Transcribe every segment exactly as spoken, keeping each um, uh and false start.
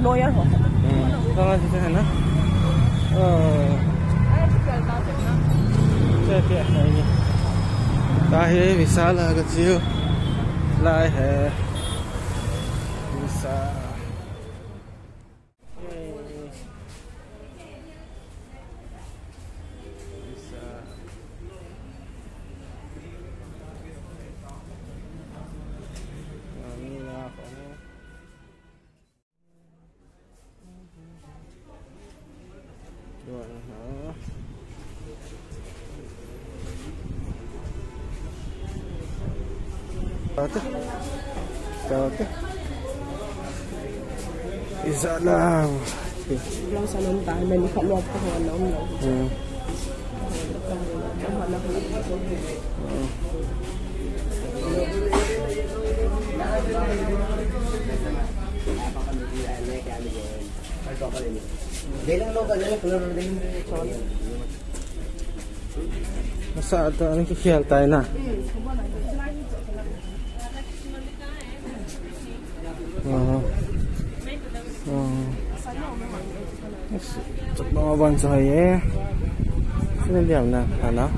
Lawyer ho. Hmm. Kama si na. Oh. Ai, si Kel ta se na. Che, che, ai ni. Tahi, visa la ka chiu. Lai he. Visa. Ate. Ate. Isa lang. Lang sa nang tayo, may lipat mo ako ng ano, ano. Hmm. Masa ata ang kikhel tayo na. Aha. Aha. Yes. Chak na maban sa hai eh. Sino diyan na? Ano?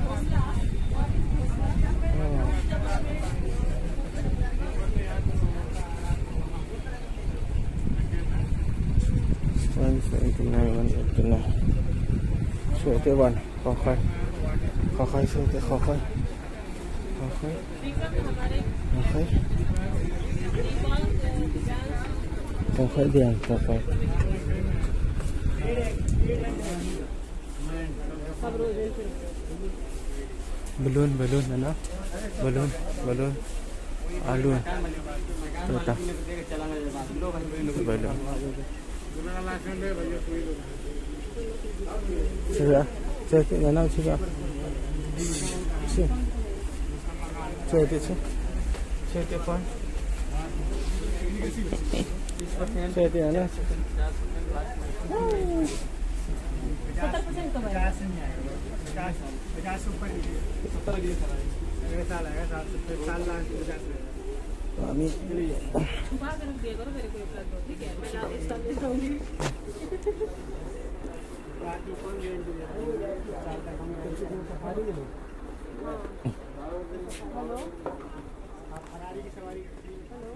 One seventy-nine, one eighty-nine. Sweater one. Khokhai. Khokhai, sweater, khokhai. Khokhai. Khokhai. Khokhai diyan, khokhai. Balloon, balloon, ano? Balloon, balloon. Balloon. Ito. Balloon. Sige, sige, sige, sige. Sige, sige. Sige, sige, sige. Sige, sige, sige. सत्तर परसेंट कम है। पचास नहीं आएगा, पचास, पचास से ऊपर नहीं है। सत्तर अगले साल आएगा। अगले साल आएगा, साल, साल लास्ट पचास आएगा। छुपा के रख दिया करो मेरे को एक लाख दो, ठीक है? मैं लाके इस साल ले जाऊंगी। रात में कौन गारंटी दे रहा है? साल तक हम कर चुके हैं, सफारी में। हाँ। हेलो। आप फरारी की सवारी। हेलो।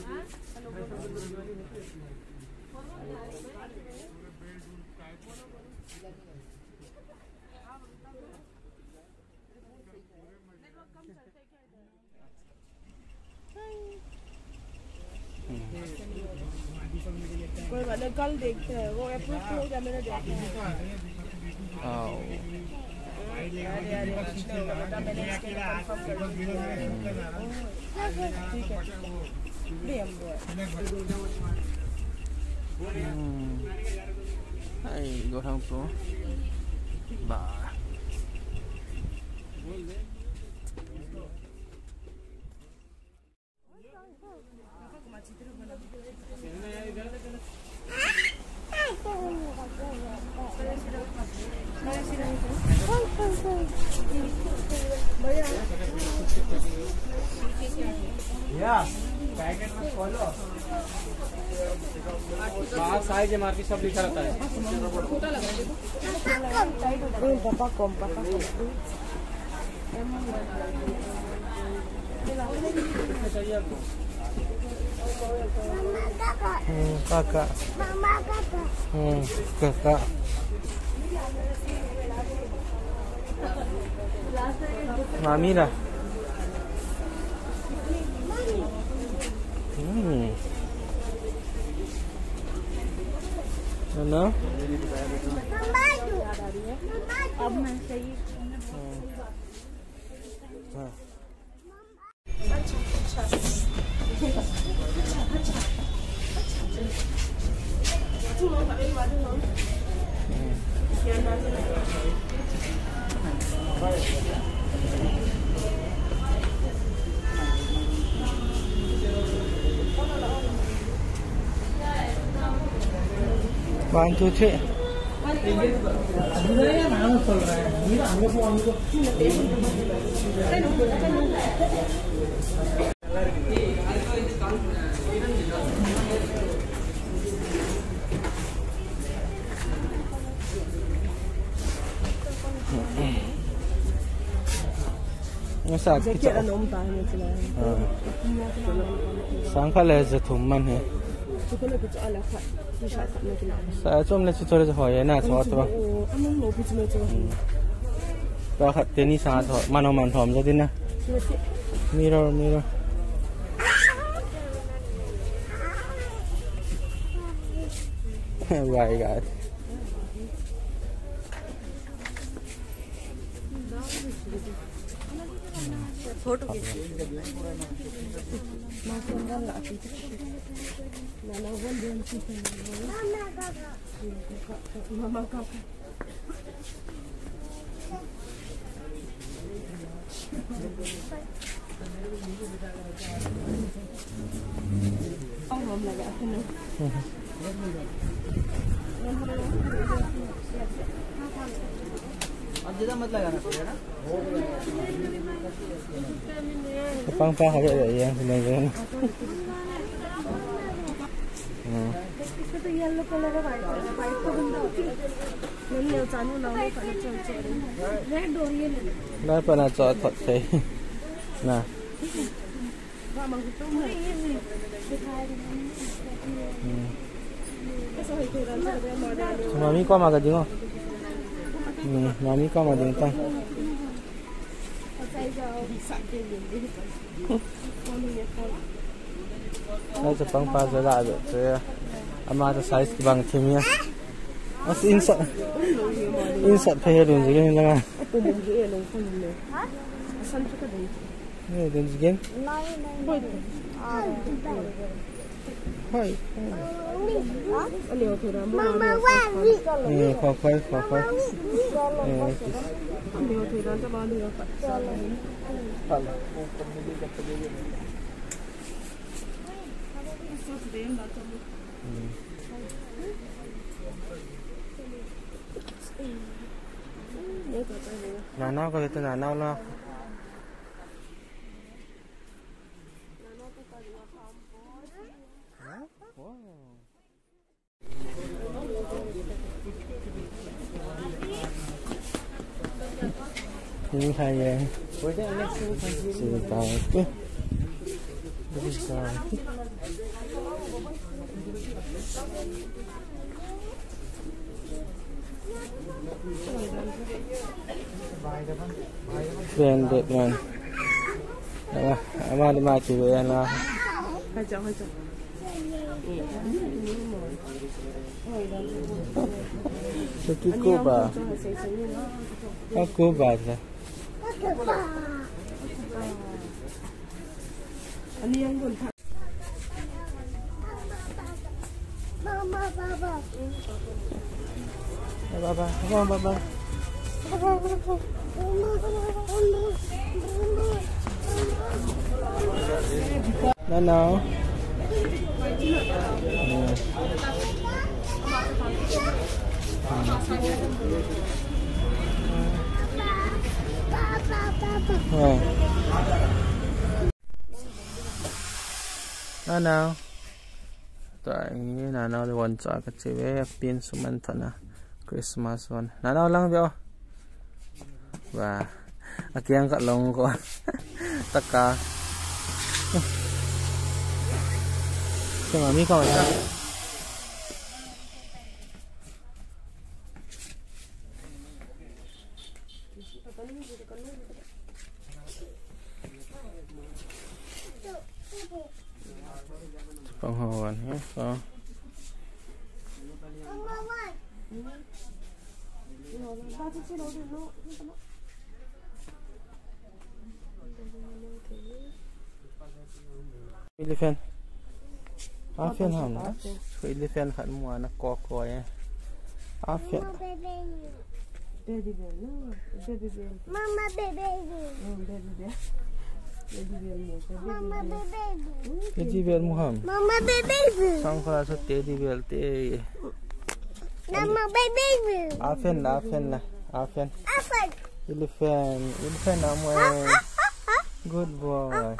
हाँ? हेलो, बोलो। कोई बात नहीं, कल देखते हैं, वो अप्रूव हो गया, मैंने देखा है। आओ। अरे, अरे, कुछ नहीं होगा, बेटा, मैंने इसके लिए कंफर्म कर दिया। ठीक है, ठीक है। ले हम लोग। Hmm. Ay, go home ko. Ba. या, पैकेट में खोलो। बाहर साइज एमआरपी सब लिखा रहता है। Hmm, kaka. Hmm, kaka. Mami na. Hmm. Ano? Hmm. Ah. One, two, three. Nga sa ki Jacket cha. An om ta ni chila. Ah. Sang khat le ja thum man he. Chu ko le ki chu ala khat. Ti sa khat na ki na. Sa chom le chu thole ja hoi na chu to. Oh, an om lo pi chu le chu. Hmm. Pa khat te ni sa tho, man man thom ja din na. Chu le ki. Mirror, mirror. Why God? अब ज्यादा मत लगाना पड़ेगा ना। Pang pa ha ya ya ya. Hmm. इसमें तो yellow colour है, white colour, white तो गंदा होता है। नहीं, नहीं, चालू ना हो, कलर चेंज हो रही है। रेड हो रही है ना। Lai pa na cho thot thei. Na. Hmm. Mami ko ma ka dingo. Hmm, mami ko ma ding ta. Ai, chapang pa chu la ve chu. Ama chu size kibang thim ya. As insert, insert phe he dun jigin langa. Ni dun jigin. Hoi. Mama, where we? Eh, khoi, khoi, khoi, khoi. Eh, hmm. Nanao ko, ito nanao na. Wow. Ini saya. Sini tahu. Ini tahu. Branded man. Ama, ama ni ma ki we na. Saki ko ba? Ako ba sa? Baba, baba, baba. Nanao. Nanao. Tua hi nanao le von cha ka che ve, a pin suman thana Christmas von. Nanao lang ve o. Wa. A kiang ka long ko. Taka. Kema mi ka wa. Pang hawan, eh, so. Elephant. Elephant ham. Elephant khat mu ana ko ko e. Elephant. Mama, baby. Teddy bear, no? Teddy bear. Mama, baby. Oh, teddy bear. Teddy bear mu. Mama, baby. Teddy bear mu ham. Mama, baby. Sang khala so teddy bear te. Mama, baby. Elephant la, elephant la, elephant. Elephant. Elephant, elephant amu e. Good boy.